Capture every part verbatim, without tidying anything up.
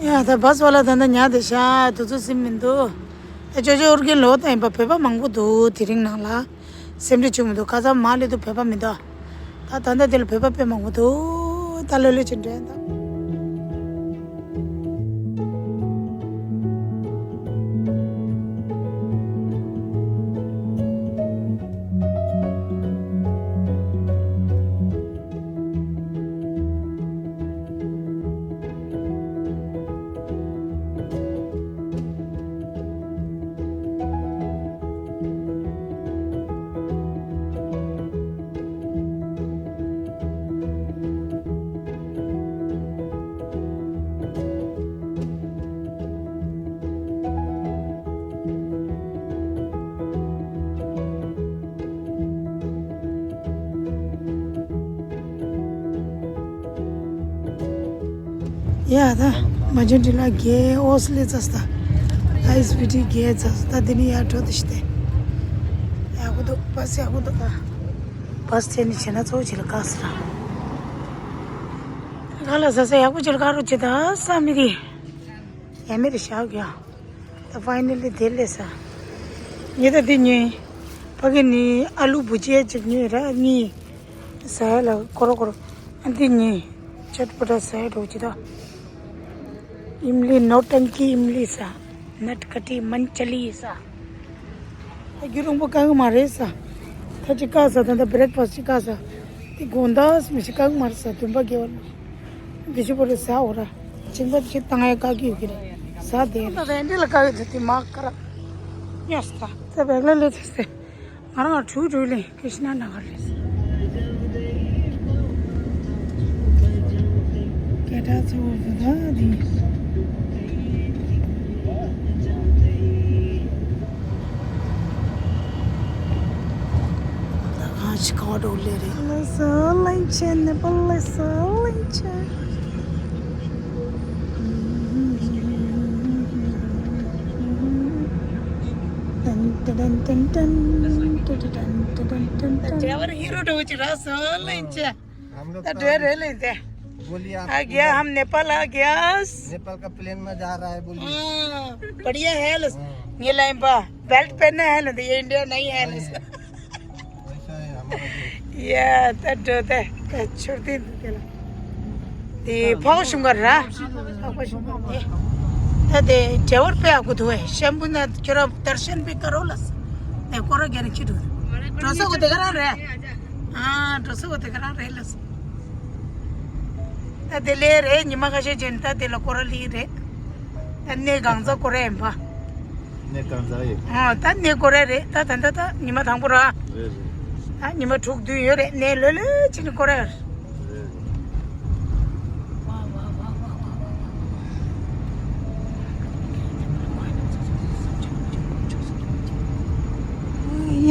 ཡ་ད་བཱས་ཝ་ལ་ད་ལྟ་ཉལ་བསྡད་ཤག་དུས་ཚོད་ཟིན་མི་འདུག་ད་ཅོ་ཅོ་ཨོ་རྒྱན་ལོག་ད་ཡིན་པ། བོད་པ་མང་པོ་འདུག་དེ་རིང་ནང་ལ་སེམས་ཁྲལ་བྱུང་མི་འདུག་ཁ་སང་མར་སླེབས་དུས་བོད་པ་མི་འདུག་ད་ད་ལྟ་དེ་ལ་བོད་པ་དཔེ་མང་པོ་འདུག་ད་ལྷོད་ལྷོད་ཅིག་འགྲོ་ཡིན་ད། ཡ་ད་མ་ཇོན་ཏི་ལ་གེ་ཨོ་སི་ལེ་ཙ་སྟ་ཨའི་སི་བི་ཏི་གེ་ཙ་སྟ་དེ་ནི་ཡ་འགྲོ་དུ་ཤི་སྟེ། ཡག་པོ་འདུག་བཱས་ཡག་པོ་འདུག་བཱས་ཚན་ནི་བྱེད་ན་གཙོ་བོ་བྱེད་ལ་དཀའ་ས་ར། ག་ལ་ཟ་ས་ཡག་པོ་བྱེད་ལ་དཀའ་རོགས་བྱེད་ད་ས་མི་དེ་ཡ་མེད་རེ་བཞག་གི་ཡ། ད་ཕའི་ནལ་ལི་དེ་ལས་ས། ངས་ད་འདི་ཉོས། ཕ་གི་ནི་ཨ་ལུ་བུ་ཅི་ཡ་གཅིག་ཉོས་ར་གཉིས། ཟ་ཡ་ལ་ཀོ་རོ་ཀོ་རོ། ཨ་འདི་ཉོས། ཆོད་པོ་ད་ཟ་ཡ་འགྲོ་ཅི་ད། ཨིམ་ལི་ནོ་ཊང་ཀི་ཨིམ་ལི་ཟ། ནཊ་ཁ་ཊི་མན་ཅ་ལི་ཟ། ད་རྒྱུན་རིང་པོ་བཀག་གི་མ་རེད་ས། ད་ཅིག་བཀག་ས་ད་ད་བྷི་རེག་ཕ་སི་ཊི་ཅིག་བཀག་ས། དེ་དགོང་དག་མི་ཞིག་བཀག་གི་མ་རེད་ས་བདུན་པ་དགེ་བ་ལ། འདི་ཕྱི་པོ་རེད་ཟ་འོ་ར། ཅིང་པ་ཅིག་བཏང་ཡ་བཀག་གི་ཡོད་ཀྱི་རེད་ཟ་དེ་རེད། ད་ད་འདི་ལ་བཀག་ཡོད་ད་དེ་མ་ཁ་ར། ཉོས་ས་ད། ད་བེག་ལ་ལས་ཐུག་སྟེ། ང་རང་ང་ཁྲུ་ཁྲུ་ལེན་ཀི་ཤི་ན་ན་ག་ལེ། སྐད་གྲགས་ཚ་བོ་བུ་ག་དེ། ད་གང་ཞིག་ག་བ་འགྲོ་ལེ་རེད། ལ་སོ་ལེན་ཆེ་ནེ་པ་ལ་སོ་ལེན་ཆེ། ཏན་ཏན་ཏན་ཏན། ད་ཌ་རའི་ཝར་ཧི་རོ་འདྲ་བོ་ཅིག་རག་སོང་ལེན་ཆེ། हम लोग ད་ཌ་རའི་ཝར་ལེན་ཏེ། बोलिए आप ཨ་རྒྱ་किधर? हम नेपाल आ गया। नेपाल का प्लेन में जा रहा है, बोलिए। हाँ, बढ़िया है लस। हाँ। ये लाइन बा, बेल्ट पहनना है ना, तो ये इंडिया नहीं है लस। नहीं है। वैसा है हमारा देश। या, ད་འགྲོ་དེ་ད་ཆུར་དེ་འདུག་དེ་ལ། དེ་ཕོག་ཤུང་གར་ར། ཕོག་ཤུང་གར་ར། ད་དེ་ཌ་རའི་ཝར་དཔེ་ཡག་པོ་འདུག་ཨེ། ཤམ་བུ་ན་ཁྱོད་རང་དར་ཤན་པི་ཀ་རོ་ལ་སི། དེ་ཀོ་ར་གེ་ན་ཁྱི་འདུག་འགྲོ་ས་གོ་དེ་ག་རང་རེད། ཨ་འགྲོ་ས་གོ་དེ་ག་རང་རེད་ལ་སི། ད་དེ་ལས་རེད། ཉི་མ་ཁ་ཤས་རྗེས་ད་དེ་ལ་ཀོ་ར་ལི་རེད། ད་གནས་གང་ཚ་ཀོ་ར་ཡིན་པ། གནས་གང་ཚ་ཡིན། ཨོ་ད་གནས་ཀོ་ར་རེད། ད་ད་ད་ད་ཉི་མ་དང་པོ་ར། རེད་རེད། ད་ཉི་མ་དྲུག་བདུན་ཡོད་རེད། གནས་ལོ་ལོ་ཅི་ནི་ཀོ་ར་རེད། རེད་རེད།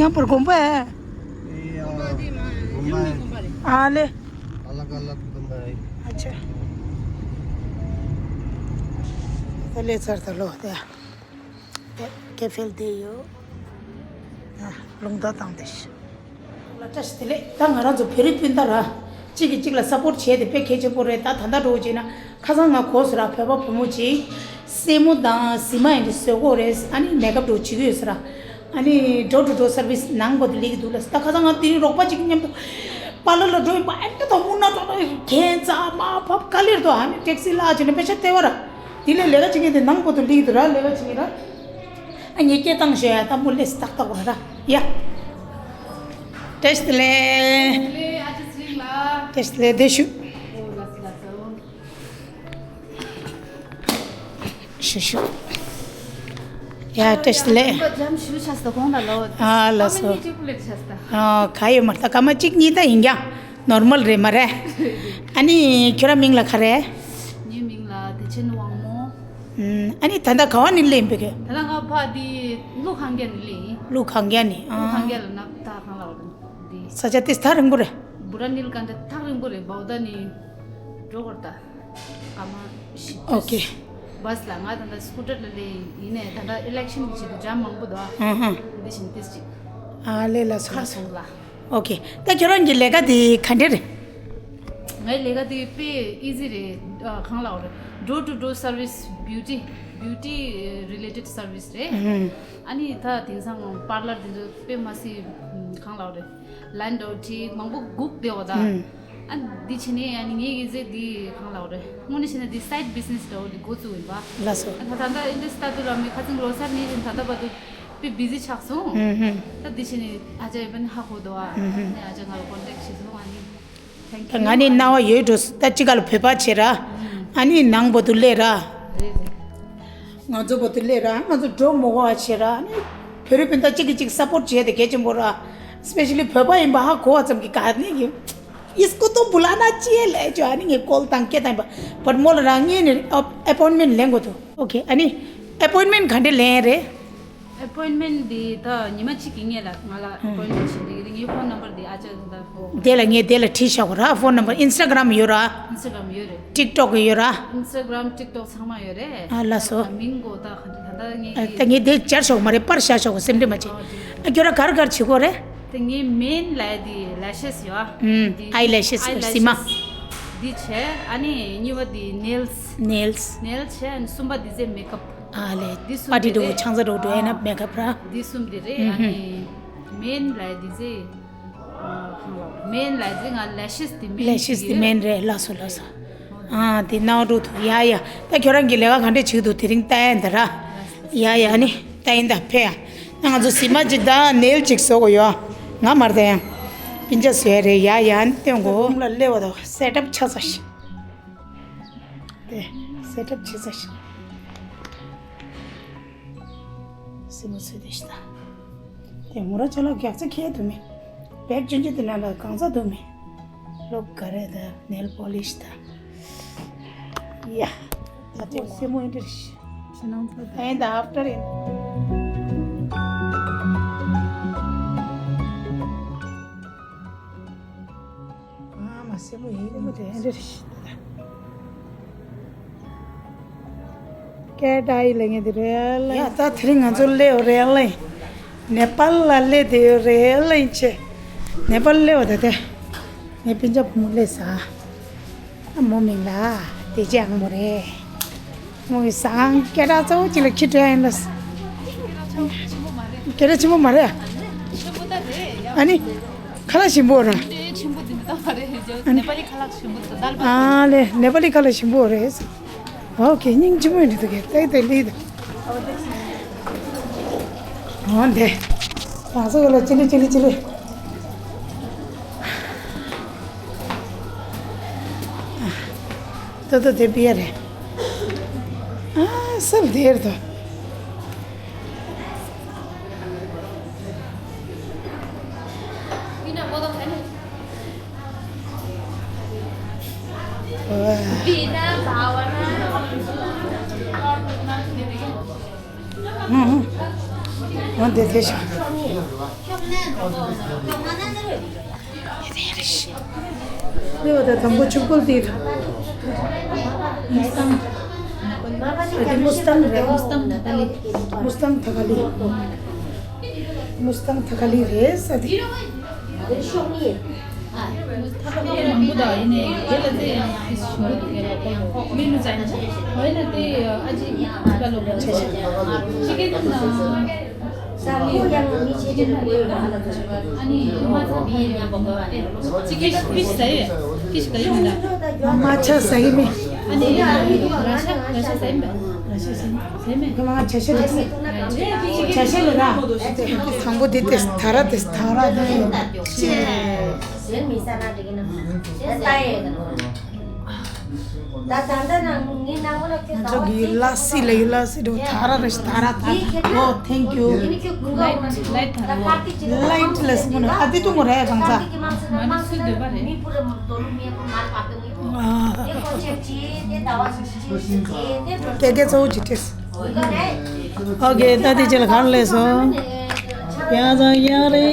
ཡང་པར་དགོན་པ། ཨ་ལེ། अलग अलग बंदा है। अच्छा। ད་ལེ་ཚར་ད་ལོ་དེ། དེ་ཀེ་ཧྥེ་ལ་བསྡད་ཡོད། ཨ་རླུང་རྟ་བཏང་དེ་ཤི། ལ་བཀྲ་ཤིས་བདེ་ལེགས། ད་ང་རང་ཚོ་བོད་རིགས་སྤུན་ཟླ་ར། གཅིག་གིས་གཅིག་ལ་སཔོར་ཊི་བྱས་ཏེ་དཔེ་གལ་ཆེན་པོ་རེད། ད་ད་ལྟ་འགྲོ་བྱས་ན་ཁ་སང་ང་གོ་སོང་ར། བོད་པ་བུ་མོ་གཅིག་སེན་མོ་དང་གཟིགས་མ་ཡིན་དེ་བཟོ་གོ་རེད། ཨ་ནི་མེག་ཨབ་འགྲོ་བྱེད་ཀྱི་ཡོད་ས་ར། ཨ་ནི་ཌོར་ཊུ་ཌོར་སར་བིས་གནང་དགོས་དེ་ལས་ཀྱི་འདུག་ལ། ད་ཁ་སང་ང་དེ་རིང་རོགས་པ་གཅིག་མཉམ་དུ་པཱ་ལར་ལ་འགྲོ་ཡིན་པ། ཨ་ནི་ད་དམུ་ན་ཏོག་ཏོག་གན་ཙ་མ་ཕབ་ག་ལེར་དོ། ཨ་ནི་ཊེག་སི་ལ་བྱས་ནས་པེ་ཤ་སྟེར་བ་ར། དེ་ལས་ལས་ཀ་བྱེད་མཁན་དེ་ནང་པོ་དུ་ལིག་དུ་ར། ལས་ཀ་བྱེད་མཁན་ར། ཨ་ཉེ་སྐད་བཏང་ཤོད་ཡ། ད་མོ་ལས་སི་ཏག་ཏག་གོ་ར་ཡ། བཀྲ་ཤིས་བདེ་ལེགས། བདེ་ལེགས་ཨ་ཅེ་ཚེ་རིང་ལགས། བཀྲ་ཤིས་བདེ་ལེགས། བདེ་ཤུ། ཨོ་ལགས་སོ་ལགས་སོ། ཞུ་ཞུ། ཡ་བཀྲ་ཤིས་བདེ་ལེགས། ཨ་ཇམ་ཞུ་ཆ་ས་གོང་ལ་ལོ། ཨ་ལགས་སོ། ཨ་མ་གཉིས་གཅིག་པུ་ལེགས་ཆ་ས། ཨ་ག་ཡོད་མ་རེད། ད་སྐར་མ་གཅིག་གཉིས་ད་ཡིན་ཀྱང་ནོར་མལ་རེད་མ་རེད། ཨ་ནི་ཁྱོད་རང་མིང་ལ་ག་རེ། ངའི་མིང་ལ་བདེ་ཆེན་དབང་མོ། ཨ་ནི་ད་ལྟ་ག་བ་ནས་སླེབས་ཡིན་པས་ཀྱི། ད་ལྟ་ང་ཕ་དེ་ཀླུ་གན་རྐྱལ་ནས་སླེབས་ཡིན། ཀླུ་གན་རྐྱལ་ནས། ཀླུ་གན་རྐྱལ་ལ་ན་ད་གང་ལ་བ་དེ། ས་ཆ་དེ་ཐག་རིང་པོ་རེད། བུ་ར་ནིལ་ཀན་ད་ཐག་རིང་པོ་རེད། བའུ་ད་ནས་འགྲོ་དགོས་རེད་ད། སྐར་མ་བཞི། ཨོ་ཁེ། བཱས་ལ་ང་ད་ལྟ་སི་ཀུ་ཊར་ལ་སླེབས་ཡིན། ཡིན་ནའི་ད་ལྟ་ཨི་ལེག་ཤན་གྱི་ཆེད་དུ་ཇམ་མང་པོ་འདུག་ཨ། ཧུང་ཧུང་། འདི་བཞིན་ཏིས་ཅིག་ཨ་ལེ་ལ་སོ་ལ་སོ། ཁ་སོང་ལ། ཨོ་ཁེ། ད་ཁྱོད་རང་གི་ལས་ཀ་དེ་ག་འདྲ་རེད། ངའི་ལས་ཀ་དེ་དཔེ་ཨི་ཛི་རེད། ཨ། གང་ལབ་དགོས་རེད། Door to door service, beauty, beauty related service རེད། ཨ་ནི་ད་དེང་སང་པར་ལར་དེ་ཚོ་དཔེ་མ་སྲིད། གང་ལབ་དགོས་རེད། ལན་འདྲ་བོ་བྲིས། མང་པོ་སྒུག་བསྡད་པ་ད། ཨ། འདི་བྱས་ནས་ཨ་ནི་ངའི་ཨི་ཛི་དེ་གང་ལབ་དགོས་རེད། དངོས་གནས་བྱས་ན་འདི་སའིཌ་བི་ཛི་ནེ་སི་འདྲ་བོ་དེ་འགོ་བཙུགས་ཡིན་པ། ལགས་སོ། ཨ། ད་ད་ལྟ་ཨི་འདྲ་སི་ལྟ་དུས་ལ་མི་ཁ་ཚིག་ལོ་སར་ནས་བཞིན་ད་ལྟ་བར་དུ་དཔེ་བི་ཛི་ཆགས་སོང་། ཨུ་ཧུམ། ད་འདི་བྱས་ནས་ཨ་ཅག་ཡོད་པ་ནི་ཧ་གོ་འདུག་ཨ། ཨ་ནི་ཨ་ཅག་ང་ལ་ཀོན་ཊེག་བྱས་སོང་། ཨ་ནི། Thank you. ང་ནི་སྣང་བ་ཡོད་འགྲོ། ད་ཅི་ག་ལ་བོད་པ་བྱེད་ར། ཨ་ནི་ནང་བོ་དུ་སླེབས་ར། རེད་རེད། ང་ཚོ་བོ་དུ་སླེབས་ར། ང་ཚོ་འགྲོ་མོ་གོ་བ་བྱེད་ར། ཨ་ནི་བོད་རིགས་སྤུན་ཟླ་གཅིག་གིས་གཅིག་སཔོར་བྱེད་དེ་གལ་ཆེན་པོ་ར། སི་པེ་ཤ་ལི་བོད་པ་ཡིན་པ་ཧ་གོ་བ་ཙམ་གྱིས་ག་ནི་གི། ཨིས་ཀོ་ཏོ་བུ་ལ་ན་ཅི་ཡེ་ལེ་ཅོ། ཨ་ནི་ངས་ཀོལ་བཏང་སྐད་བཏང་པ། བཊ་མོ་ལ་རང་ངས་ནི་ཨེ་པོ་ཡིན་མེན་ཊི་ལེན་དགོས་འདུག་ཨོ་ཁེ། ཨ་ནི་ཨེ་པོ་ཡིན་མེན་ཊི་ག་འདྲ་ལེན་རེད། ཨེ་པོ་ཡིན་མེན་ཊི་འདི་ད་ཉི་མ་གཅིག་གི་སྔོན་ལ་ང་ལ་ཨེ་པོ་ཡིན་མེན་ཊི་བྱིན་འདི་གི་རེད། ངའི་ཕོན་ནམ་བར་འདི་ཨ་ཅག་ད་ཕོ། དེ་ལ་ངས་དེ་ལ་བྲིས་བཞག་གོ་ར། ཕོན་ནམ་བར། ཨིན་སི་ཊ་གྷ་རམ་ཡོད་ར། ཨིན་སི་ཊ་གྷ་རམ་ཡོད་རེད། ཊིག་ཊོག་ཡོད་ར། ཨིན་སི་ཊ་གྷ་རམ་ཊིག་ཊོག་ཚང་མ་ཡོད་རེད། ཨ། ལགས་སོ། ད་མིང་གོ་ད་ག་འདྲ་ད་ལྟ་ངས་ཨ། ད་ངས་དེ་སྦྱར་བཞག་གོ་མ་རེད། པར་བཞག་བཞག་གོ་སེམས་ཁྲལ་མ་བྱེད། ཨ། ཁྱོད་ར་ག་རེ་ག་རེ་བྱེད་གོ་རེད། དེ་ངའི་མེན་ལ་འདི་ལེ་ཤེས་ཡོད། ཨུམ། འདི་ཨའི་ལེ་ཤེས། ཨའི་ལེ་ཤེས། ཟི་མ། འདི་བྱས། ཨ་ནི་གཉིས་པ་འདི་ནེལ་སི། ནེལ་སི། ནེལ་སི་བྱས། ཨ་ནི་གསུམ་པ་འདི་ཚེ་མེ་ཀབ། ཨ་ལེ། འདི་གསུམ་པར་ཊི་འདི་འགྲོ་རེད། ཆང་ས་འགྲོ་འགྲོ་ཨ་ཡིན་ན་མེ་ཀབ་ར། འདི་གསུམ་འདི་རེད། ཨ་ནི་མེན་ལ་འདི་ཚེ། ཨ། གང་ལ་མེན་ལ་འདི་ང་ལེ་ཤེས་འདི་མེན། ལེ་ཤེས་འདི་མེན་རེད། ལགས་སོ་ལགས་སོ། ཨ། དེ་ནའོ་འགྲོ་ཐུབ། ཡ་ཡ། ད་ཁྱོད་རང་གི་ལས་ཀ་ག་འདྲས་བྱེད་འདུག་དེ་རིང་ལྟ་ཡ་འདི་ར། ཡ་ཡ། ཨ་ནི་ལྟ་ཡིན་ད་ཕེ་ཡ། ད་ང་ཚོ་ཟི་མ་གཅིག་དང་ནེལ་གཅིག་བཟོ་དགོས་ཡོད། ང་མར་ད་ཡང་སྤུན་ཆ་བཟོས་རེད། ཡ་ཡ། ཨ་ནི་སྟོན་གོ། རུམ་ལ་སླེབས་པ་དང་སེ་ཊབ་ཆགས་ས་ཞིག་དེ་སེ་ཊབ་བྱེད་ས་ཞིག་སེ་མོ་ཚོས་དེ་ཤི་ད། དེ་མོ་ར་ཅ་ལག་རྒྱག་ཚ་ཁྱེད་དུ་མེད། བེག་ཆུང་ཆུང་དེ་ནང་ལ་གང་ཚ་དུ་མེད། ལོབ་ག་རེ་ད་ནེལ་པོ་ལིཤ་ད། ཡ། ད་དེ་སེ་མོ་ཨིན་ཏྲེ་ཤི། ཨེན་ད་ཨབ་ཏར་ཨིན། ཨ་མ་སེ་མོ་ཡིན་གྱི་མི་འདུག་ཨེ་འདྲ་ཞིག་འདུག་ད། སྐད་གྲགས་ཡིན་ལ་ངས་འདི་རེད་ལ། ཡ་ད་དེ་རིང་ང་ཚོ་སླེབས་ཡོད་རེད་ལ། ནེ་པཱལ་ལ་སླེབས་བསྡད་ཡོད་རེད་ལ་ཡིན་ཆེ། ནེ་པཱལ་སླེབས་པ་ད་དེ། ངའི་སྤུན་ཀྱག་བུ་མོ་སླེབས་ས། ཨ་མོ་མིང་ལ་བདེ་སྐྱིད་ཨང་མོ་རེད། མོ་གི་སང་སྐད་གྲགས་གཙོ་བོ་གཅིག་ལ་ཁྱི་སྤྲད་ཡིན་ལ། སྐད་གྲགས་ཆེན་པོ་མ་རེད། ཆེན་པོ་ད་རེད་ཡ། ཨ་ནི། ཁ་ལག་ཞིམ་པོ་ར། ཆེན་པོ་འདི་འདྲ་མ་རེད། ནེ་པ་ལི་ཁ་ལག་ཞིམ་པོ་འདུག་ད་ལ་པ། ཨ་ལེ། ནེ་པ་ལི་ཁ་ལག་ཞིམ་པོ་རེད། ཨོ་ཁེ། སྙིང་རྗེ་མོ་ཡིན་འདུག་གས། ཏེ་ཏེ་ལི་ཏེ། ཨོ་འདི། རང་སོ་ལ་ཅི་ལི་ཅི་ལི་ཅི་ལི། ཏོ་ཏོ་དེ་པི་ཡ་རེད། ཨ་སེམས་དེར་དོ། ཨང་། འོ་དེ་དེ་ཤ། ལེའོ་ད་དང་པོ་ཆུ་བུར་དེ། མུ་སྟང་། ཨ་དེ་མུ་སྟང་རེད། མུ་སྟང་ཐ་ཀ་ལི། མུ་སྟང་ཐ་ཀ་ལི། མུ་སྟང་ཐ་ཀ་ལི་རེད་ས་དེ། ཐ་ཀ་ལི་མང་པོ་དང་ཡིན་ནའི་དེ་ལ་དེ་ཡང་ཞིམ་པོ་འདུག་གས་ལ་ཀོ་ལོ། མི་ནུ་ཙམ་ཡིན་ན་དེ་ཨ་ཅེ་ཀ་ལོ་ཅི་ཀེ་ན། མ་ཆ་ཟ་གི་མེད། དང་པོ་འདི་ཏེ་ཐ་ར་ཏེ་ཐ་ར་ཏེ། ད་ད་ད་ན་ངའི་ནང་ལ་ཁྱོད་ང་ཚོ་གི་ལ་སི་ལ་ཡུ་ལ་སི་འགྲོ་ཐ་ར་རེ་ཐ་ར་ཐ། ཨོ་ཐེང་ཀྱུ། ལའིཊ་ལ་སི་མོ་ན་ཨ་དེ་ཏུ་མོ་རེ་གང་ཚ། ཀེ་ཀེ་ཚོ་ཅི་ཏེས། ཨོ་ཀེ་ད་དེ་ཅི་ལ་གར་ལས་སོ། ཡང་ཚང་ཡང་རེ།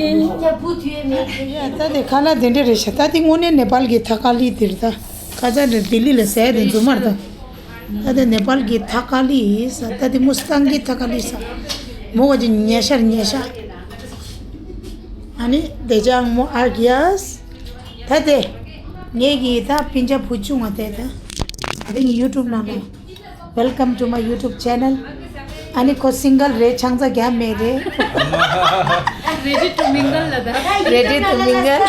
ད་དེ་ཁ་ན་དེ་འདྲ་རེ་ཤ། ད་དེ་དངོས་གནས་ནེ་པཱལ་གི་ཐ་ཀ་ལི་དེ་རེད་ད། ཁ་ཚ་འདྲ་ལྡི་ལི་ལ་ཟས་དེ་འཛུ་མར་ད། ད་དེ་ནེ་པཱལ་གི་ཐ་ཀ་ལི་ཡིན་ས། ད་དེ་མུ་སྟང་གི་ཐ་ཀ་ལི་ས། མོ་ག་ཅི་ཉེ་ཤར་ཉེ་ཤར། ཨ་ནི་དེ་ཅང་མོ་ཨར་གི་ཡ་ས། ད་དེ། ངེད་ཀྱི་ད་སྤུན་ཀྱག་བུ་ཆུང་བ་དེ་ད། ཨ་ནི་YouTube ནང་ལ། Welcome to my YouTube channel. ཨ་ནི་ཁོ་single རེད། ཆང་ས་རྒྱག་མེད་རེད། Ready to mingle ལ་ད། Ready to mingle.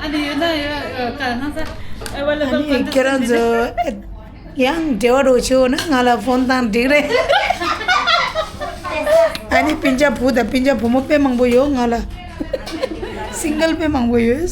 ཨ་ནི་ཡོད་ན་ཡོད་ག་ན་ས། ཨ་ནི་ཁྱེད་རང་ཚོ་ཡང་འབྲེལ་བ་འགྲོ་ཆོག་ན་ང་ལ་ཕོན་བཏང་འགྲིག་རེད། ཨ་ནི་སྤུན་ཀྱག་བུ་དང་སྤུན་ཀྱག་བུ་མོ་དཔེ་མང་པོ་ཡོད་ང་ལ། single དཔེ་མང་པོ་ཡོད།